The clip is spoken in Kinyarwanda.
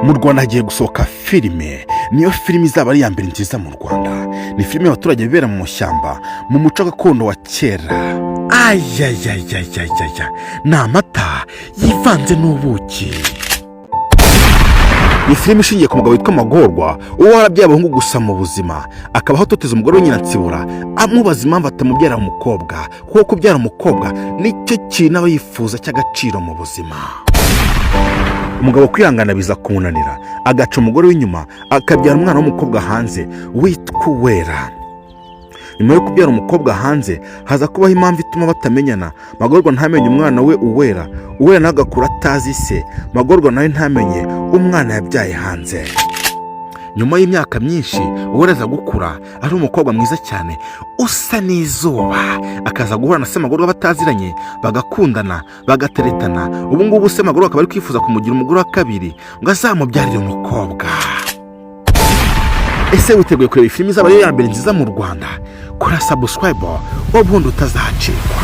Mu Rwanda hagiye gusohoka filime, niyo filime izaba ari iya mbere nziza mu Rwanda. Ni filime y'abaturage bibera mu mashyamba mu muco gakondo wa kera. Ayayayayayaya, ni amata yivanze n'ubuki. Ni filime ishingiye ku mugabo witwa Magorwa, uwo warabyaye abahungu gusa mu buzima, akabaho atoteza umugore we Nyiransibura, amubaza impamvu atamubyara umukobwa, kuko kubyara umukobwa nicyo kintu aba yifuza cy'agaciro mu buzima. Umugabo kwihangana biza kumunanira, agaca umugore w'inyuma, akabyara umwana w'umukobwa hanze witwa Uwera. Nyuma yo kubyara umukobwa hanze, haza kubaho impamvu ituma batamenyana. Magorwa ntamenye umwana we Uwera, Uwera nawe agakura atazi se. Magorwa nawe ntamenye umwana yabyaye hanze. Nyuma y'imyaka myinshi, Uwera aza gukura ari umukobwa mwiza cyane usa n'izuba, akaza guhura na Semagorwa bataziranye, bagakundana, bagateretana. Ubu ngubu Semagorwa akaba ari kwifuza kumugira umugore wa kabiri ngo azamubyarire umukobwa. Ese witeguye kureba filime izaba ari iya mbere nziza mu Rwanda? Kora subscribe ubundi utazacikwa.